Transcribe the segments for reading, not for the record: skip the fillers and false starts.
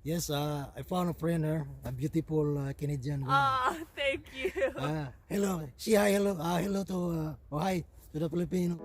Yes, I found a friend here, a beautiful Canadian woman. Ah, thank you. Hello, say hi, hello, hello to, oh, hi to the Filipino.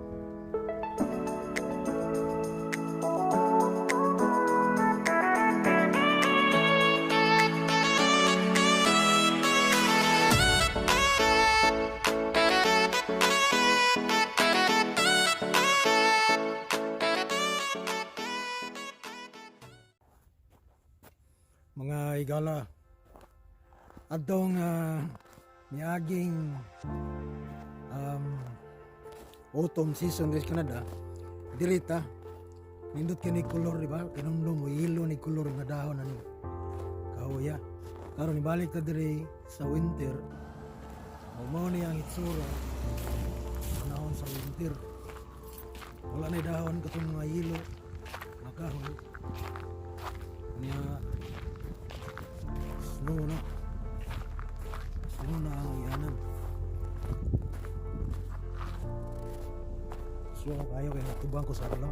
Mga higala, atong miaging autumn season sa Canada, diri ta nindot kini kolor, di ba? Kinumdum mo yellow ni kolor nga dahon ani kahoya. Karon ibalik ta diri sa winter, mao ni ang itsura panahon sa winter. Wala na dahon katong mga yellow nga kahoy. Niya snow na. Snow na ang iyanan. So kayo kay natubang ko sa adlaw.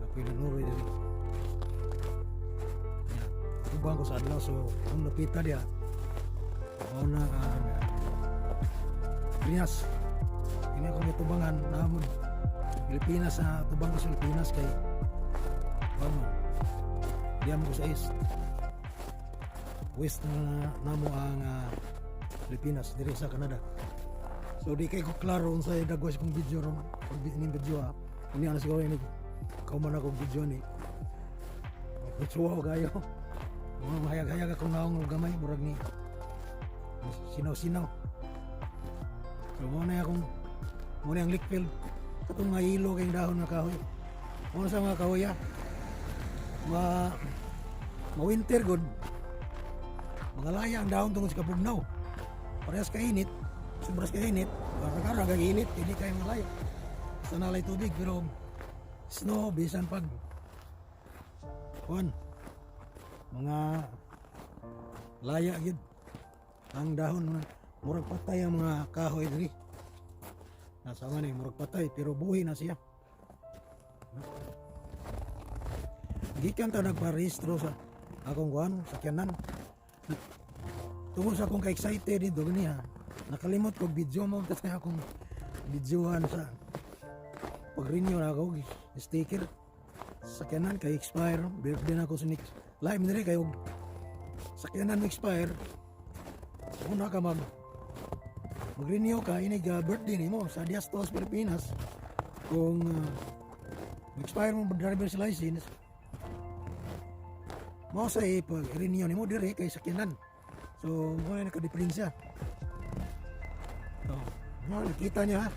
Ako'y nanuroy diri. Ya, tubang ko sa adlaw, so kung napita diya mao na ang Pilipinas. Kini akong itubangan namon Pilipinas, sa tubang ko sa Pilipinas kay kuan man. Diya mo ko sa east. West na namo ang Pilipinas diri sa Canada. So di kay ko klaro unsay dagwas kong video ron. Pag ning video ha. Ini ana siguro ini kauman ako video ni. Mitsuwa ko kayo. Mga mahayag-hayag akong naong og gamay, murag ni sinaw-sinaw. So mo na akong mo na ang Lakefield. Katong mga yellow kayong dahon nga kahoy. Mo na sa mga kahoy ah. Ma ma winter good. Mga laya ang dahon tungod sa kabugnaw. Parehas ka init, sobras ka init, para kag init, hindi kayo malaya. Basta nalay tubig, pero snow bisan pag kuan mga laya gid ang dahon, murag patay ang mga kahoy diri. Nasa man eh, murag patay pero buhi na siya. Gikan ta nagparehistro sa akong kuan sakyanan. Tungod sa akong ka-excited dito niya, nakalimot ko video mo kasi akong videohan sa pag-renew na ako sticker sakyanan kay expire birthday na ako sa next live diri kayo sakyanan mo expire, una ka mag-renew ka inig birthday nimo sa Diastos Pilipinas. Kung expire mo driver's license mo sa ipag-renew nimo diri kay sakyanan, so mo na nakadiferensya. So mo nakita niya ha,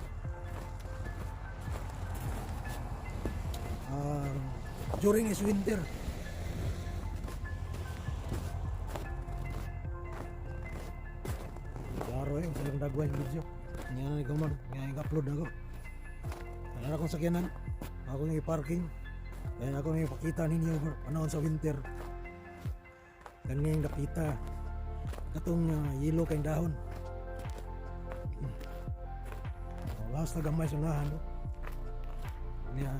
during is winter. Klaro eh, sa dagway yung video. Nga na ikaw man, nga upload ako. Wala akong sakyanan. Ako nang i-parking. Kaya ako nang ipakita ninyo panahon sa winter. Kaning dapita. Katong yellow kay dahon. Last na gamay sa unahan. No? Niya,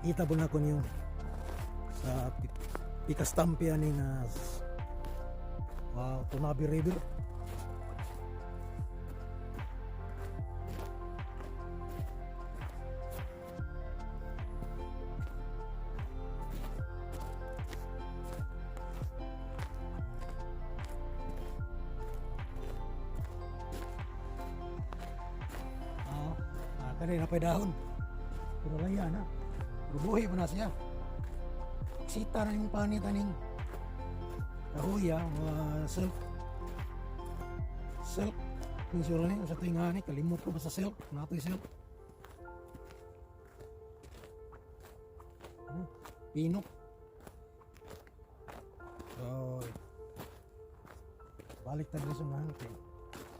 kita po na ko niyo sa pikastampi aning wow, Tunabi River. Oo, kani napay dahon. Pero laya na. Pero buhi pa na siya. Sita na yung panit aning kahoya, mga silk. Silk. Yung ni sa tinga ni, kalimot ko basta silk. Natoy silk. Pino. So, balik ta diri sa unahan kay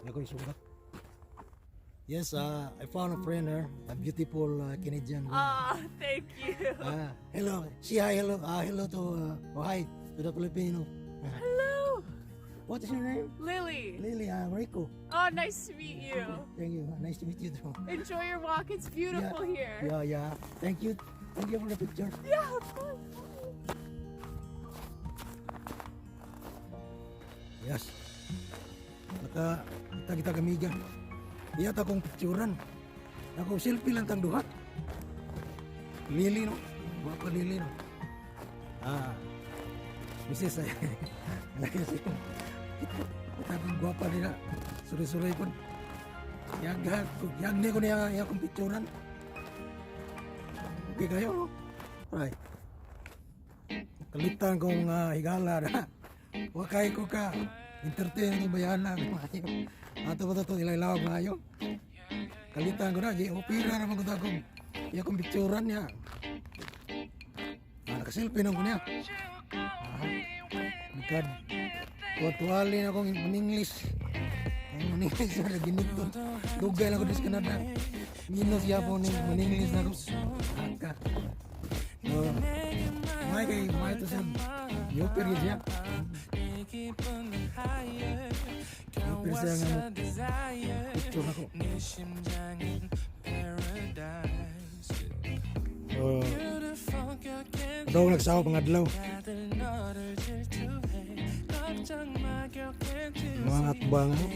di ko isugat. Yes, I found a friend here, a beautiful Canadian woman. Ah, thank you. Hello, say hi, hello, hello to, oh, hi to the Filipino. Hello. What is your name? Lily. Lily, I'm Rico. Oh, nice to meet you. Thank you. Nice to meet you too. Enjoy your walk. It's beautiful here. Yeah. Thank you. Thank you for the picture. Yeah, of course. Yes. Naka, kita kita gamiga. Iya ta kong picturean. Ako selfie lang tang duha. Lily, no. Guwapa Lily, no. Ah. Mrs. ay. Lagi siya. Kita kong guwapa nila. Suri-suri pun. Yang yang ni ko niya iya kong picturean. Okay kayo, no? Right. Kalitan kong higala na. Wa kay ko ka entertain ng bayana maayo. Ato ba to ilawag maayo? Kalitan ko na gi opera ra man ko akong iya kong picturean niya. Ah, naka-selfie nang ko niya. Ah, Nagkad kuwatuali na akong in English. Ang English na ginito. Dugay lang ko dis Canada. Minus yapon ning English na ko. Aka. So, may kay may to sa Yoper gyud siya. Yoper siya nga mo picture ako. So, daw nagsawa pang adlaw. Mga atbang, ano?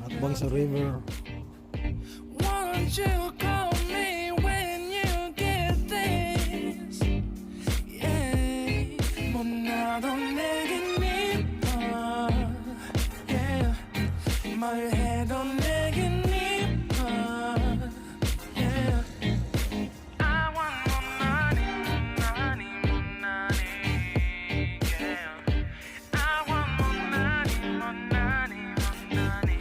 Atbang sa river. Won't you call me when you get this? Yeah, 못나도 내겐 이뻐. Yeah, 뭘 해도 내겐 이뻐. Yeah. I want more money, more money, more money. Yeah. I want more money, more money, more money.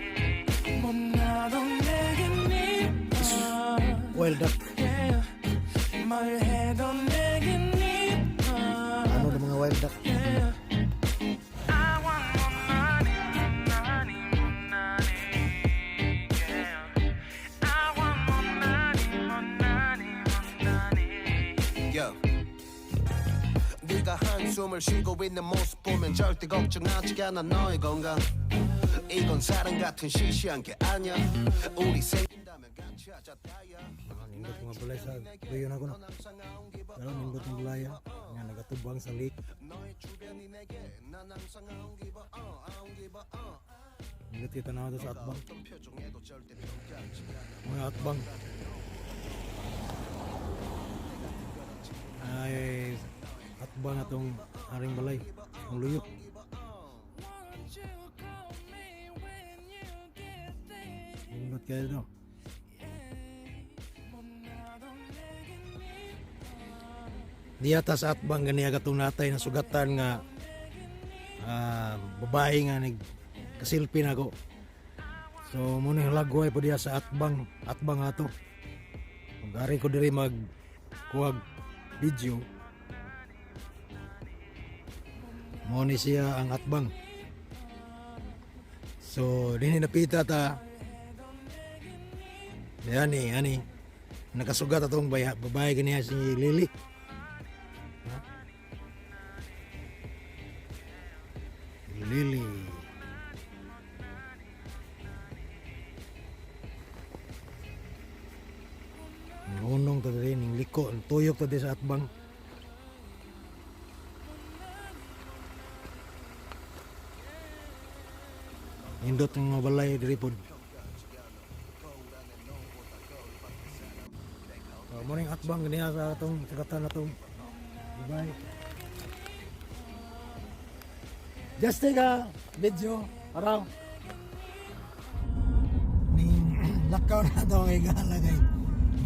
못나도 내겐 이뻐. Wild duck. Yeah. 뭘 해도 내겐 이뻐. Ano ng mga wild duck? Yeah. I want more money, more money, more money. Yeah. I want more money, more money, more money. Yo. 네가 한숨을 쉬고 있는 모습 보면 절대 걱정하지 않아 너의 건강. 이건 사랑 같은 시시한 게 아니야. 우리 생긴다면 같이 하자 다야. Ah, nindot mga balay sa luyo na ko, no. Pero nindot ng balay, ah. Nga nagatubang sa lake. 너의 주변이 내게 난 항상 I don't give a I don't give a. Nindot kita na sa atbang. 어떤 표정에도 절대 평가하지 않아. Mga atbang. Ay, atbang atong aring balay. Ang luyo. Won't you call me when you get this? Nindot kayo, no. 못나도 내겐 이뻐. Diyata sa atbang ganiya katong natay na sugatan nga babae nga nag kasilpi na ako. So muna yung lagway po diya sa atbang, atbang ato. Kung ari ko diri mag kuhag video. Mo ni siya ang atbang. So dinhi napita ta. Yani, ani nakasugat atong babae ganiya si Lily. Lily. Ngunong ta diri ning liko, ang tuyok ta diri sa atbang. Nindot ng mga balay diri pod. So, morning atbang ganiya sa atong sugatan atong babae. Just take a video around. Ning lakaw na to kay gala kay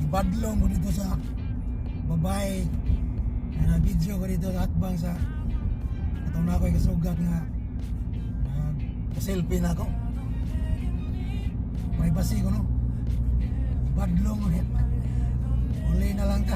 gibadlong ko dito sa babae na video ko dito sa atbang sa atong na ako'y kasugat nga selfie na ako. Privacy ko, no. Badlong ulit. Uli na lang ta.